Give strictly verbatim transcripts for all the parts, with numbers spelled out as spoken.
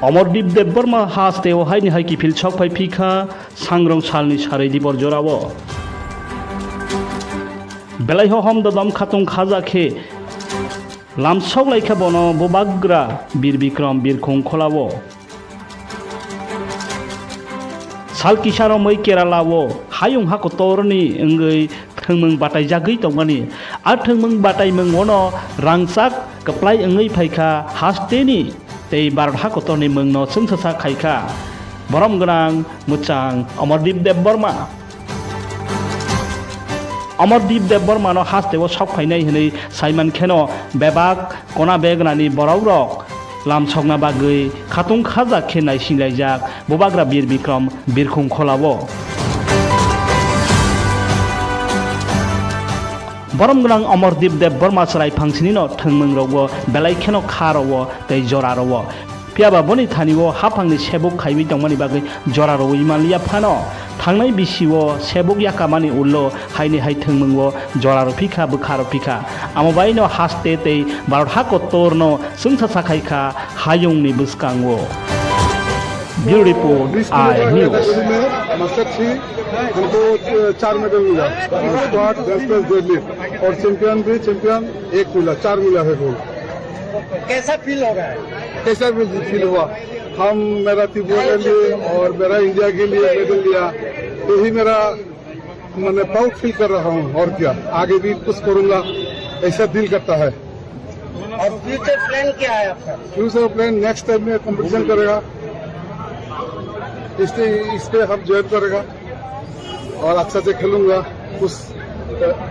Amardeep Debbarma hasteo haini hai kiphil sok phai phikha sangrong salni sarwi dibor jorao. Belai hohom dodom khatung khaja khe lamsok laikha bono Bubagra Bir Bikram birkhung kholao. Sal kisa romwi Keralao hayung hakotorni wngwi thwngmung bataijagwi tongmani. A thwngmung bataimung ono rangchak kwplai wngwi phaikha hasteni tei Bharat hakotorni mungno chwngsacha khaikha borom gwnang mwchang Amardeep Debbarma. Amardeep Debbarmano hasteo sok phainai hwnwi saiman kheno bebak kona begrani borokrok lamsokna bagwi khatung khajak khe naisinglaijak Bubagra Bir Bikram birkhung kholao. Borom gwnang Amardeep Debbarma chwrai phangsinino thwngmung rokbo belai kheno kha rwo tei jora rwo. Phiya ba boni thani o haphangni sebuk khaiwi tongmani bagwi jora rwui manliya phano, thangnai bisi o sebuk yakamani ulo haini hai thwngmung o jora rw phikha, bwkha rw phikha. Amo baino haste tei Bharat hakotorno chwngsacha khaikha hayungni bwskango. Bureau report, Eye News. हमको चार मेडल मिला, squat, bench press, deadlift और चैंपियन भी चैंपियन एक मिला, चार मिला है गोल्ड। कैसा फील हो रहा है? कैसा भी फील हुआ? हम, मेरा त्रिपुरा के लिए और मेरा इंडिया के लिए मेडल लिया, यही मेरा, मैंने प्राउड फील कर रहा हूँ। और क्या, आगे भी कुछ करूँगा, ऐसा दिल करता है। और फ्यूचर प्लान क्या है आपका? फ्यूचर प्लान, नेक्स्ट टाइम में कंपटीशन करेगा, इससे, इस पे हम ज्वाइन करेगा। और अच्छा से खेलूंगा, कुछ, अ,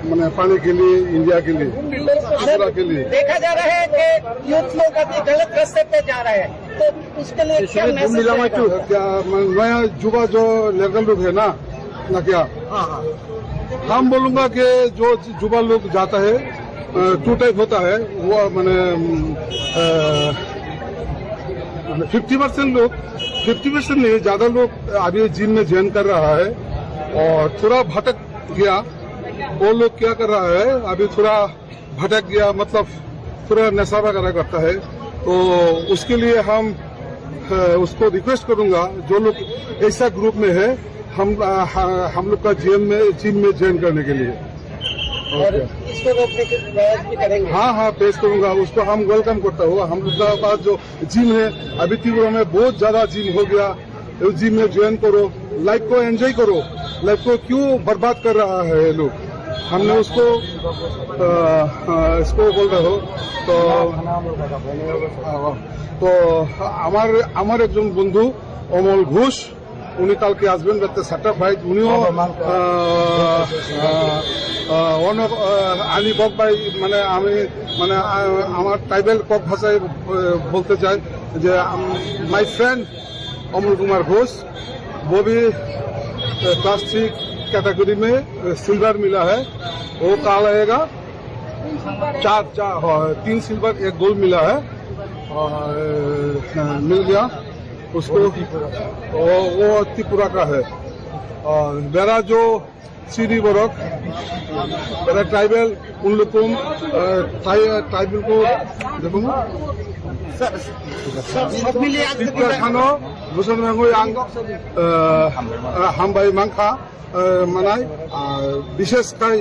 मैंने पाने के लिए, इंडिया के लिए, त्रिपुरा के लिए। देखा जा रहा है कि यूथ लोग अभी गलत रास्ते पे जा रहे हैं, तो उसके लिए क्या मैसेज रहेगा? क्या, मैं, नया युवा जो लड़का लोग है ना, ना क्या? हाँ, हाँ। हम बोलूंगा कि जो युवा लोग जाता है, अ, टू टाइप होता है, वो मैंने, अ, फिफ्टी परसेंट लोग, फिफ्टी परसेंट नहीं, ज़्यादा लोग अभी जिम में ज्वाइन कर रहा है और थोड़ा भटक गया। वो लोग क्या कर रहा है, अभी थोड़ा भटक गया, मतलब थोड़ा नशा वगैरह करता है। तो उसके लिए हम, अ, उसको रिक्वेस्ट करूंगा, जो लोग ऐसा ग्रुप में है, हम, अ, ह-, हम लोग का जिम में, जिम में ज्वाइन करने के लिए। और ओके। इसको रोकने के प्रयास भी करेंगे। हाँ, हाँ, पेश करूंगा, उसको हम वेलकम करता हूँ। हम लोग का पास जो जिम है, अभी त्रिपुरा में बहुत ज़्यादा जिम हो गया, ये जिम में ज्वाइन करो, लाइफ को एंजॉय करो, लाइफ को क्यों बर्बाद कर रहा है ये लोग। हमने उसको, अ, अ, इसको बोल रहे हो, तो, अ, तो আমার, আমার একজন বন্ধু অমল ঘোষ, উনি কালকে আসবেন, যাতে সাতটা ফ্লাইট, উনিও, আহ, আহ, আহ, অনেক, আহ, আমি বক ভাই, মানে, আমি, মানে, আহ, আমার ট্রাইবাল কক ভাষায়, আহ, বলতে চাই যে, আম, my friend অমল কুমার ঘোষ, वो भी, अ, क्लास थ्री कैटेगरी में, अ, सिल्वर मिला है, वो कल आएगा। चार, चार, हाँ, तीन सिल्वर, एक गोल्ड मिला है, और, अ, मिल गया उसको। वो, वो त्रिपुरा का है। और मेरा जो सीढ़ी बड़क, मेरा ट्राइबल, उन लोग को, अ, ट्राइ-, ट्राइबल को, देखो ना। सब मिलिए आज के दिन। खानो, मुसलमान को, अ, अ, हम भाई मांग खा। Eh, manai, ah, bishes khai,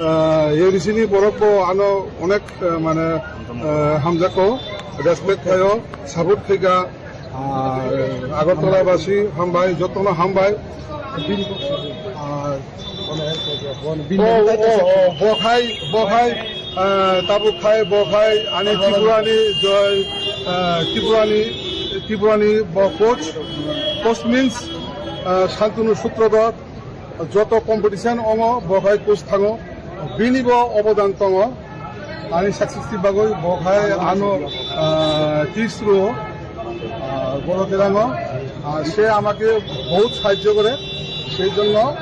ah, A D C ni borok bo ano onek, eh, mane, eh, hamjak ko, respect khaio, support khaika, ah, Agartala basi hambai, jotono hambai. Ah, o, o, o, bo khai, bo khai, eh, tabuk khai, bo khai, ani Tripura ni joy, eh, Tripura ni, Tripura ni bo coach, coach means, eh, Shantanu Sutradhar, joto competition ongo, bo khai coach thango, bini bo obodan tongo, ani success ni bagwi bo khai ano, ah, tips rwo, ah, boro terango, ah, সে আমাকে বহুত সাহায্য করে, সেই জন্য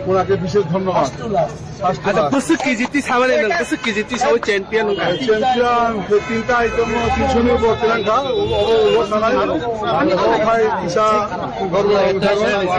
ওনাকে বিশেষ ধন্যবাদ। First to last। First to আচ্ছা, last। Bwswk K G twi samani nwng, bwswk K G twi sawi champion wngkha? Champion, tinta item o tinsho ni bo terangkha, o, o, o, sanai, o, khai kisa gorbo wngkha.